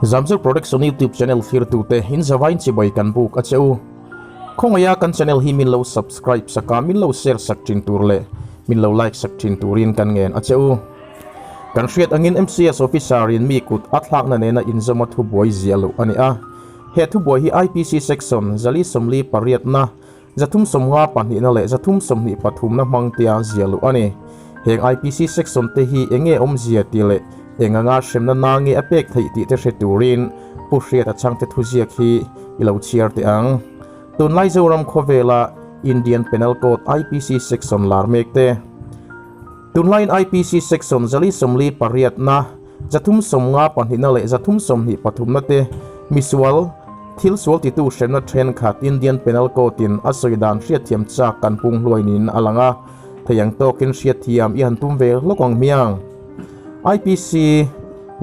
Zamzar Production YouTube channel thlirtute in zavain chibai kan buk a che u. Khawngaia kan channel hi min lo subscribe sak a, min lo share sak thin tur leh min lo like sak thin turin kan ngen a che u. Kan hriat angin MCS officer in mi kut a thlakna nena inzawma thubuai zia loh a ni a. He thubuai hi IPC section 448 na, 350 pahnihna leh 323 na hmang tia zia luh a ni. Heng IPC section te hi eng nge awmzia tih leh eng anga hremna na nge a pek theih tih te hre turin Pu Hriata Chhangte thuziak hi i lo chhiar teh ang. Tunlai Zoram khawvela Indian Penal Code IPC section lar mek te. Tunlaiin IPC section 448 na, 350 pahnihna leh 323 na te misual thil sual titu hremna thenkhat Indian Penal Code in a sawi dan hriatthiam chak kan pung hluai niin a lang a, thei ang tawkin hriatthiam i han tum ve lawk ang hmiang. IPC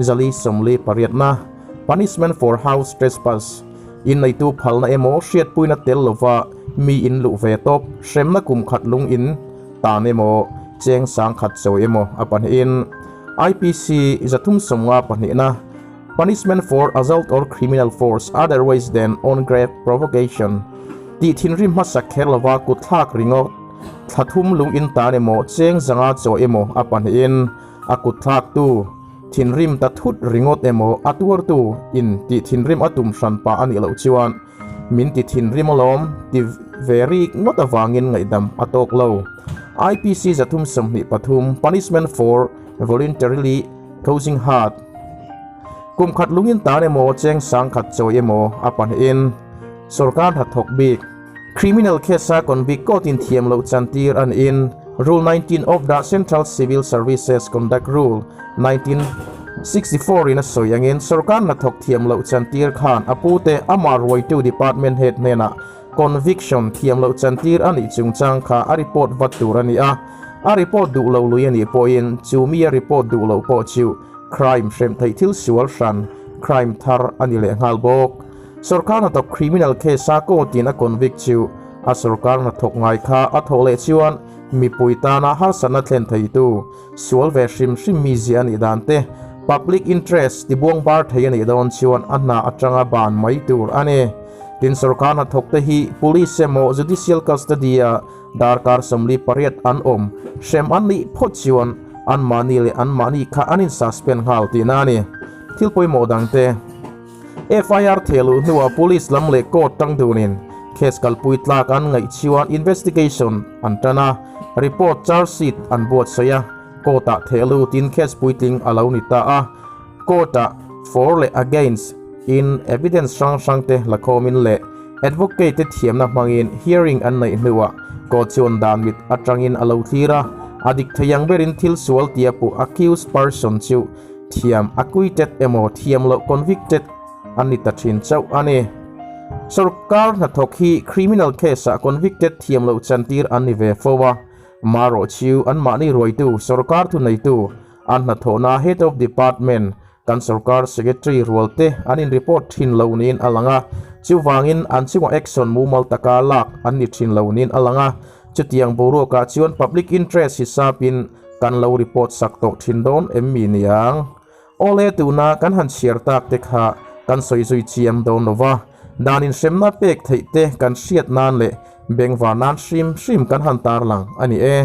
448 na, Punishment for House Trespass, In neitu phalna emaw hriatpuina tel lova mi in luh ve tawp hremna kum khat lung in tan emaw cheng sang khat chawi emaw a pahnihin IPC 350 pahnihna Punishment for Assault or Criminal Force Otherwise Than On Grave Provocation tih thinrim hmasak kher lova kut thlak ringawt thla thum lung in tan emaw cheng zanga chawi emaw a pahnihin a kut thlaktu thinrim ta thut ringawt emaw a tuartu in tih thinrim a tum hran pah a nih loh chuan Min ti thinrim alawm ti ve rik ngawt avangin ngaihdam a tawk lo. IPC 323 Punishment for Voluntarily Causing Hurt Kum khat lungin tan emaw cheng sang khat chawi emaw a pahnihin sorkar hnathawk bik Criminal case a convict court in thiam loh chantir a niin Rule 19 of the Central Civil Services Conduct Rule, 1964 in a sawi angin sorkar hnathawk thiam loh chantir khan a pute amah ruaitu department head hnenah conviction thiam loh chantir a nih chungchang kha a report vat tur a ni a. A report duh lo lui a nih pawhin chu mi a report duh loh pawh chu crime hrem theih thil sual hran, crime thar a ni leh nghal bawk. Sorkar hnathawk criminal case a court in a convict chu a sorkar hnathawk ngai kha a thawh leh chuan mipui tana harsatna thlen theitu sual ve hrim hrim mi zia a nih dan te, public interest tibuang bar thei a nih dawn chuan a hna atanga ban mai tur a ni. Tin sorkar hnathawk te hi police emaw judicial custody a darkar 48 an awm hrem an nih phawt chuan anmahni leh anmahni kha an in suspend nghal tihna a ni. Thil pawimawh dang te. FIR thehluh hnuah police lam leh court tang dunin case kalpui tlak an ngaih chuan investigation an tan a, report charge sheet an buatsaih a, court-ah thehlutin case puitling a lo ni ta a, court-ah for leh against in evidence hrang hrang te la khawmin leh advocate te thiamna hmangin hearing an neih hnuah court chuan dan mit atangin a lo thlir a, a dik thei ang berin thil sual tia puh accused person chu Thiam acquitted emaw thiam loh convicted an ni ta thin chauh a ni. Sorkar hnathawk hi criminal case-ah convicted thiam loh chantir an ni ve fo a, marawhchu anmahni ruaitu sorkar thuneitu an hnathawhna head of department kan sorkar secretary rualte an in report thin lo niin a lang a, chuvangin an chungah action mumal taka lak an ni thin lo niin a lang a, chutiang boruakah chuan public interest hisapin Kan lo report sak tawh thin dawn em mi niang? Awle tuna kan han chhiar tak te kha kan sawi zui chiam dawn lo va, dan inhremna pek theih te kan hriat nan leh bengvar nan hrim hrim kan han tarlang a ni e.